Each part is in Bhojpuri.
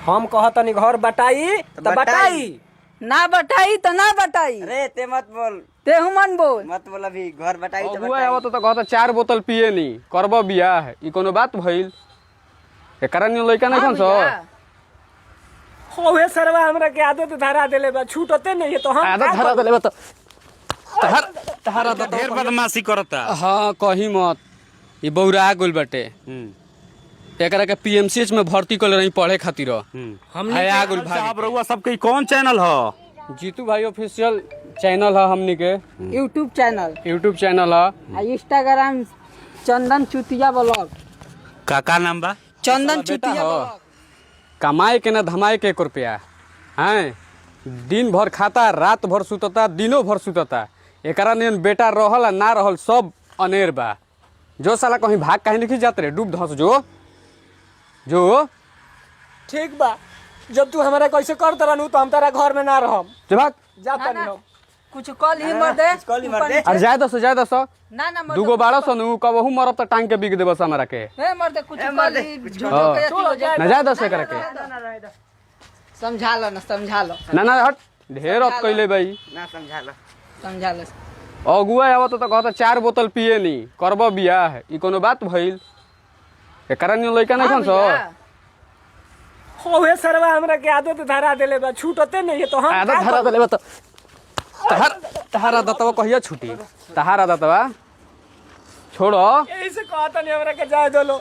हम कहतनी घर बटाई त बटाई। ना बटाई त ना बटाई। अरे ते मत बोल, तेहू मन बोल। मत बोल अभी, घर बटाई तो अगुआ बटाई। आवत त कहता 4 बोतल पिए नी करब बियाह, ई कोनो बात भइल? एकरा नियन लइका नहीं खन सो। होवे सरवा हमरा के आदत धरा देले बा, छूटते नहीं है तो हम आदत का धरा करी? देले बा त तहर तहर आदत ढेर बदमाशी करता। हाँ कही मत, ई बौरा गोल बाटे। एकरा के पीएमसीएच में भर्ती कर रही पढ़े खातिर। हमनी आया गोल भाग। साहब रउआ सबके ई कौन चैनल ह? जीतू भाई ऑफिशियल चैनल है हमनी के, यूट्यूब चैनल। यूट्यूब चैनल है। आ इंस्टाग्राम चंदन चुतिया ब्लॉग। का का नाम बा? चंदन चुतिया हो। ब्लॉग। कमाए के ना धमाए के एक रुपया हैं, दिन भर खाता रात भर सुतता दिनों भर सुतता। एकरा नियन बेटा रहल आ ना रहल सब अनेर बा। जो साला कहीं भाग कहीं नहीं जात रे, डूब धस जो जो। ठीक बा, जब तू हमरा कैसे कर तरन तो हम तारा घर में ना रहम। जो भाग जा ना, तनी ना। हम। कुछ कल ही मर दे, कुछ कल ही मर ऊपर दे। नीचे। अरे जाए दस, जाए दस। ना ना मर दे, दूगो बारह सौ नु कबहू मरब त टांग के बिक देबस हमरा के। ए मर दे, कुछ ए, मर कल दे, ही कुछ झूठो के अथी हो जाए। ना जाए दस एकरा के। समझा लो ना, समझा लो। ना ना हट, ढेर अत कैले भाई। ना समझा लो। समझा लो। अगुआ आवत त कहता 4 बोतल पिए नी करब बियाह, ई कोनो बात भइल? एकरा नियन लइका नहीं खन सो। भैया। होवे सरवा हमरा के आदत धरा देले बा, छूटते नहीं है तो हम आदत का धरा करी? देले बा त तहर तहर आदतवा कहिया छूटी? तहार आदतवा छोड़ो। यही से कहतनी हमरा के जाए दो लो।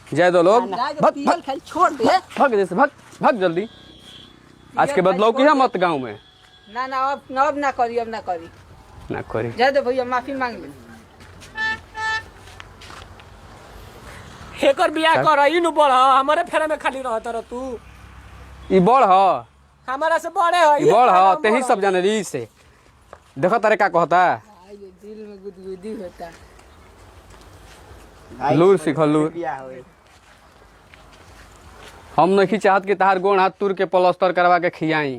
जाए दो लोग, जाके भग पियल भग खाइल छोड़ दे। भग जैसे भग भग जल्दी। आज के बदलाव की है मत गांव में। ना ना अब ना, अब ना करी, अब ना करी। ना करी। जाए दो भैया, माफी मांग ले। हेकर बियाह कर ई नु बढ़, हमारे फेरा में खाली रहत रह तू। ई बड़ ह, हमारा से बड़े ह। ई बड़ ह, तेही सब जाने री से। देखो तारे का कहता, आई ये दिल में गुदगुदी होता। भाई, लूर सीखल लूर। बियाह होई। हम नहीं चाहत कि तहार गोड़ हाथ तुर के प्लास्टर करवा के खियाई,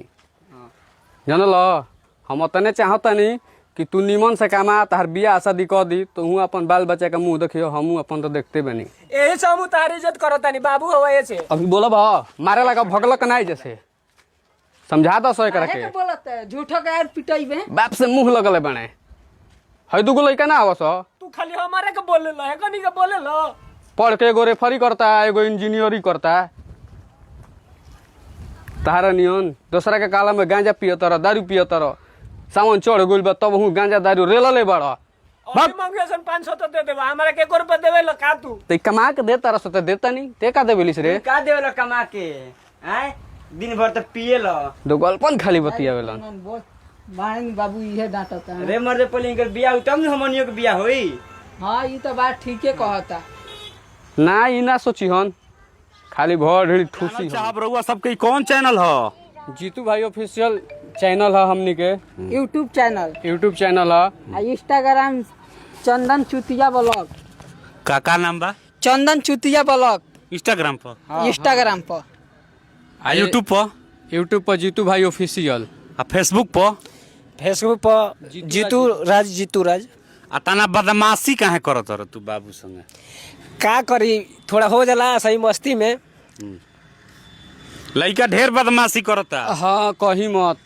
जानल? हम उतने चाहतनी कि तू निमन से कमा, तहार बियाह शादी कर दी तो हूँ अपन बाल बच्चा के मुंह देखियो, हमहूँ अपन तो देखते बनी। यही से हम तारी इज्जत करतानी बाबू हो ऐसे। अभी बोलब ह मारे लगा भगलक नहीं, जैसे समझा दो सो एकरा काहे के। के बोलत है झूठो के यार पिटाई में। बाप से मुंह लगल बने है, दूगो लइका ना आवस। तू खाली हमारे के बोले ल, कनी के बोले ल। पढ़ के एगो रेफरी करता है, एगो इंजीनियरिंग करता है। तहारा नियन दोसरा के काला में गांजा पिय तर, दारू पिय तर, सावन चढ़ गइल बा तब हूँ गांजा दारू रेलले बड़। अभी मंगे सन 500 तो दे देबा, हमरा के 1 रुपया देबे ल का तू? ते कमा के दे तारा सो देता नहीं, ते का देबेलिस रे? का देवेला कमा के? आय दिन भर तो पिए लो। दो गलपन खाली बतियावेलन। मन बोल मारन बाबू इहे डांटता है। अरे मर दे पहले इनकर बियाह होई तब न हमनियो के बियाह होई। हाँ ये तो बात ठीके कहता। ना ई ना सोची हन, खाली भर ढेरी ठूसी हन। साहब रउआ सबके ई कौन चैनल ह? जीतू भाई ऑफिशियल चैनल है हमनी के, यूट्यूब चैनल। यूट्यूब चैनल है। आ इंस्टाग्राम चंदन चुतिया ब्लॉग। का का नाम बा? चंदन चुतिया ब्लॉग। इंस्टाग्राम पर? इंस्टाग्राम पर। आ यूट्यूब पर? यूट्यूब पर जीतू भाई ऑफिशियल। आ फेसबुक पर? फेसबुक पर जीतू राज, जीतू राज। आ तना बदमाशी काहे करत रह तू बाबू संगे? का करी, थोड़ा हो जाला सही मस्ती में। लइका ढेर बदमाशी करता। हाँ कही मत,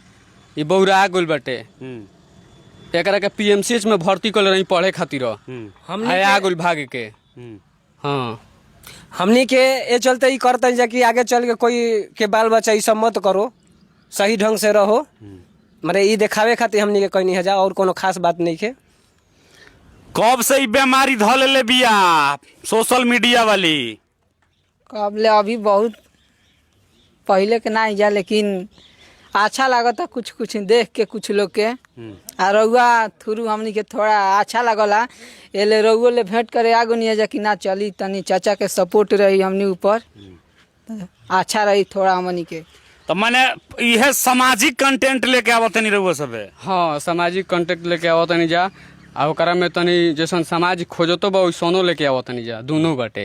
ई बौरा गोल बाटे। एकरा के पीएमसीएच में भर्ती कर रही पढ़े खातिर। आया गोल भाग के। हाँ हमनी के ये चलते ही करते जा कि आगे चल के कोई के बाल बच्चा ई सब मत करो, सही ढंग से रहो। माने ई देखावे खातिर हमनी के कहनी है जा, और कोनो खास बात नहीं के। कब से ई बीमारी ध लेले बिया सोशल मीडिया वाली? कब ले अभी बहुत पहले के ना जा, लेकिन अच्छा लागता कुछ कुछ देख के कुछ लोग के। आ रउआ थ्रू हमनी के थोड़ा अच्छा लगला, एले रउओ ले भेंट करे आगो नहीं जा कि ना चली तनी चाचा के सपोर्ट रही हमनी ऊपर, अच्छा रही थोड़ा हमनी के। तो माने इहे सामाजिक कंटेंट लेके आवत नहीं रउआ सबे? हाँ सामाजिक कंटेंट लेके आवत तनी जा, आ ओकरा में तनी जैसन समाज खोजतो बा वैसनो लेके आवत तनी जा, दोनों बाटे।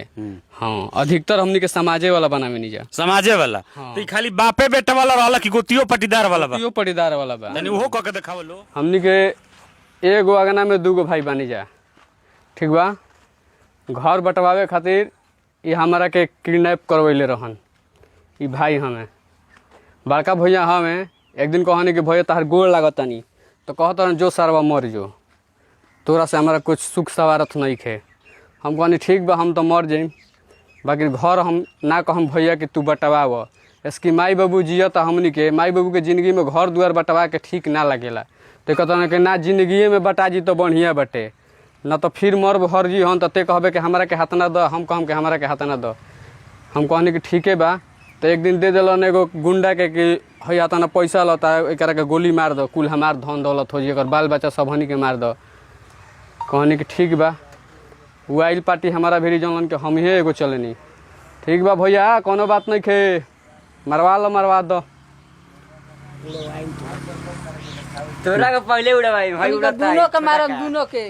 हाँ अधिकतर हमनी के समाजे वाला बनावे नी जा। समाजे वाला? तो ई खाली बापे बेटा वाला रहला कि गोतियो पटीदार वाला बा? यो पटीदार वाला बा। तनी उहो क के देखावलो। हमनी के एगो अंगना में दूगो भाई बानी जा, ठीक बा। घर बंटवावे खातिर ई हमरा के किडनैप करवैले रहन ई भाई हमें। बड़का भैया हमें एक दिन कहनी कि भैया तहार गोड़ लागतनी, तो कहत रहन जो सरवा मर जो, तोरा से हमारा कुछ सुख सवारत नहीं खे। हम कहनी ठीक बा, हम तो मर जाइम, बाकी घर हम ना कहम भैया कि तू बटवाव। इसकी माई बाबू जियत हमनी के माई बाबू के ज़िंदगी में घर दुआर बटवा के ठीक ना लगेला। तो कहता कि ना जिंदगिए में बटा जी तो बढ़िया बटे, ना तो फिर मर हर जी हन तो ते कहबे कि हमरा के हाथ ना दो, हम कहम कि हमरा के हाथ ना दो। हम कहनी कि ठीके बा। तो एक दिन दे दिलन एगो गुंडा के कि है आता पैसा लता, एकरा के गोली मार दो, कुल हमार धन दौलत हो जी, एकर बाल बच्चा सब हनी के मार दो। कहनी कि ठीक बा। उ आइल पार्टी हमारा भेरी जनलन के हम ही एगो चलनी। ठीक बा भैया, कोनो बात नहीं खे, मरवा लो मरवा दो। तोरा के पहले उड़वाई भाई, उड़ता है दोनों के मारब, दोनों के।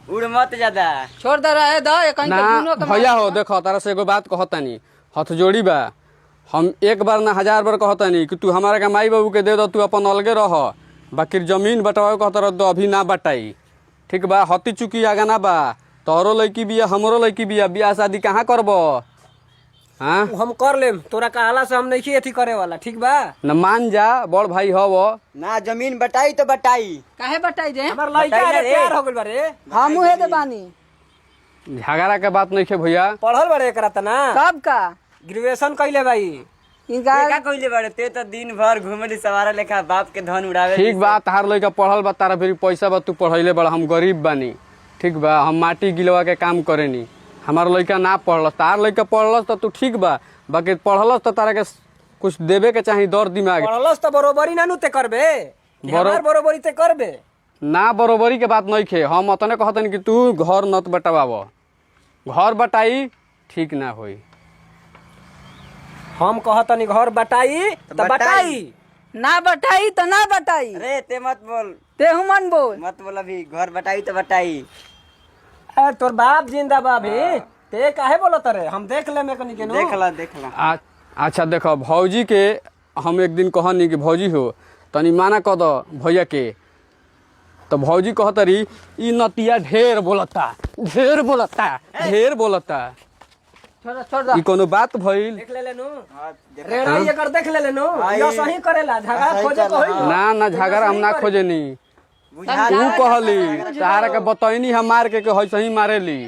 उड़ मत ज्यादा, छोड़ दे रहे दो एक ना दोनों के। भैया हो देखो, तारा से एगो बात कहतानी, हथ जोड़ी बा, हम एक बार ना हजार बार कहतानी कि तू हमारा के माई बाबू के दे दो, तू अपन अलगे रह, बाकी जमीन बटवावे कहता रह तो अभी ना बटाई। ठीक बा, हती चुकी आगा ना बा, तोहरो लड़की बिया हमरो लड़की बिया, बियाह शादी कहाँ करब? हाँ उ हम कर लेम, तोरा कहला से हम नहीं अथी करे वाला, ठीक बा? न मान जा, बड़ भाई हव। ना जमीन बटाई तो बटाई। काहे बटाई रे? हमार लड़का रे प्यार हो गेल बा रे, हमहू हे दे बानी। झगड़ा के बात नहीं खे भैया। पढ़ल बारे एकरा तना, कब का ग्रेजुएशन कइले भाई। इनका का कइले बारे ते तो दिन भर घुमली सवारा लेखा बाप के धन उड़ावे। ठीक बा, तार लड़का पढ़ल बा, तारा फिर पैसा बा, तू पढ़ैले बड़ा, हम गरीब बानी। ठीक बा, हम माटी गिलवा के काम करेनी, हमार लड़का ना पढ़ल, तार लड़का पढ़ल तो तू ठीक बा, बाकी पढ़ल तो तारा के कुछ देवे के चाही दर दिमाग। पढ़लस तो बरोबरी ना नु ते करबे, हमार बरोबरी ते करबे ना। बरोबरी के बात नहीं खे, हम अतने कहतन कि तू घर नत बटवाव, घर बटाई ठीक ना होई। हम कहतनी घर बटाई तो बटाई, ना बटाई तो ना बटाई। अरे ते मत बोल, ते मन बोल, मत बोल अभी, घर बटाई तो बटाई। ए तोर बाप जिंदा बा अभी, ते काहे बोलत रे? हम देख ले में कनी के नु, देख ला देख ला। अच्छा देखो, भौजी के हम एक दिन कहनी कि भौजी हो तनी माना कह दो भैया के, तो भौजी कहतरी ई नतिया ढेर बोलता, ढेर बोलता, ढेर बोलता। छोड़ छोड़ दो। ई कोनो बात भइल? देख ले लेनु रेड़ा एकर, देख ले लेनु, यो सही करेला, झगड़ा खोजे को होई ना ना झगड़ा हम ना खोजेनी, ऊ कहली तारा के बतैनी हम मार के के सही मारेली।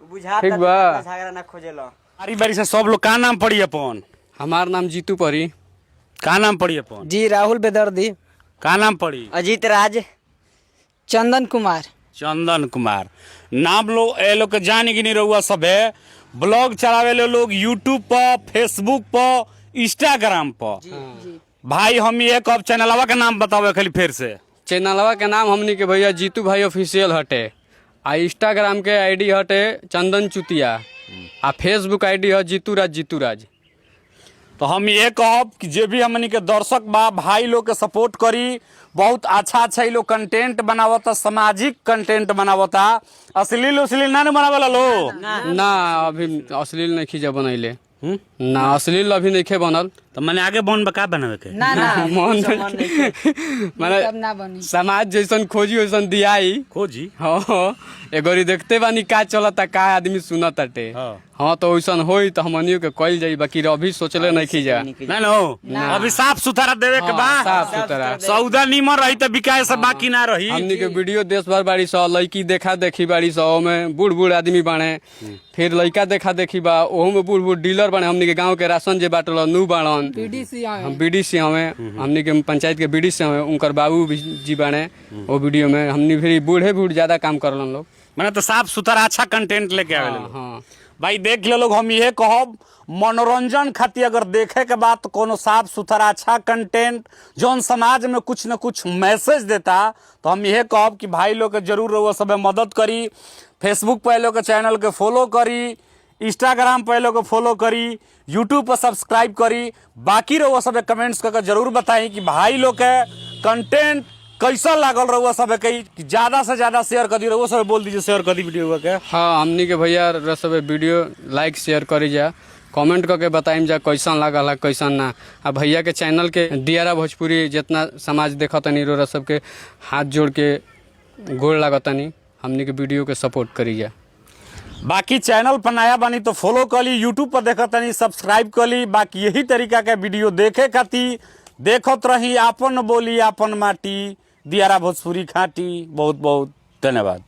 बुझा ठीक बा, झगड़ा ना खोजेला। बारी बारी से सब लोग का नाम पड़ी अपन? हमार नाम जीतू पड़ी। का नाम पड़ी अपन? जी राहुल बेदर्दी। का नाम पड़ी? अजीत राज। चंदन कुमार। चंदन कुमार नाम लो ए लोग के जान कि नहीं रहुआ सब है। ब्लॉग चलावे लो लोग यूट्यूब पर, फेसबुक पर, इंस्टाग्राम पर। भाई हम एक अब चैनलवा के नाम बतावे खाली फिर से। चैनलवा के नाम हमनी के भैया जीतू भाई ऑफिशियल हटे, आ इंस्टाग्राम के आईडी हटे चंदन चुतिया, आ फेसबुक आईडी है जीतू राज जीतू राज। तो हम ये कहब कि जे भी हमनी के दर्शक बा भाई लोग के सपोर्ट करी, बहुत अच्छा अच्छा ये लोग कंटेंट बनावता, सामाजिक कंटेंट बनावता, अश्लील उश्लील ना बनावेला लोग ना अभी अश्लील नहीं खींचा बनैले ना, अश्लील अभी नहीं बनल। तो मैंने आगे बन बका बनावे के ना ना मन सब ना माने बनी। समाज जैसन खोजी वैसन दियाई खोजी। हाँ, एगोरी देखते बानी का चलता का आदमी सुनताटे। हाँ तो वैसन होई तो हमनियो के कइल जाई, बाकी अभी सोचले नहीं खींचा ना नो अभी साफ सुथरा देवे के बा, साफ सुथरा सौदा नीमन रही तो बिकाए से बाकी ना रही। हमनी के वीडियो देश भर बाड़ी सौ, लड़की देखा देखी बाड़ी सौ, में बूढ़ बूढ़ आदमी बाणे, फिर लड़का देखा देखी बा ओहू में बूढ़ बूढ़ डीलर बाणे। हमनी के गांव के राशन जे बाटल नू बाणन, बीडीसी हम बीडीसी हमें, हमनी के पंचायत के बीडीसी हमें, उनकर बाबू जी बाणे वो वीडियो में। हमनी भी बूढ़े बूढ़ ज्यादा काम करलन लोग। मैंने तो साफ सुथरा अच्छा कंटेंट लेके आवे। हाँ भाई देख ले लोग, हम ये कहब मनोरंजन खातिर अगर देखे के बात कोनो साफ सुथरा अच्छा कंटेंट जौन समाज में कुछ न कुछ मैसेज देता, तो हम ये कहब कि भाई लोग के जरूर रहुआ सब मदद करी। फेसबुक पर लोग के चैनल के फॉलो करी, इंस्टाग्राम पर लोग के फॉलो करी, यूट्यूब पर सब्सक्राइब करी। बाकी रहुआ सब कमेंट्स करके जरूर बताई कि भाई लोग के कंटेंट कैसा लागल रहुआ सब के, ज़्यादा से ज़्यादा शेयर कर दी रहुआ सब, बोल दीजिए शेयर कर दी वीडियो के। हाँ हमनी के भैया सब वीडियो लाइक शेयर करी जा, कमेंट करके बताइम जा कैसन लागल है कैसन ना। आ भैया के चैनल के दियारा भोजपुरी जितना समाज देखतनी रोरा सबके हाथ जोड़ के गोड़ लागतनी, हमनी के वीडियो के सपोर्ट करी जा। बाकी चैनल पर नया बानी तो फॉलो कर ली, यूट्यूब पर देखत तनी सब्सक्राइब कर ली। बाकी यही तरीका के वीडियो देखे खातिर देखत रही आपन बोली आपन माटी, दियारा भोजपुरी खाटी। बहुत बहुत धन्यवाद।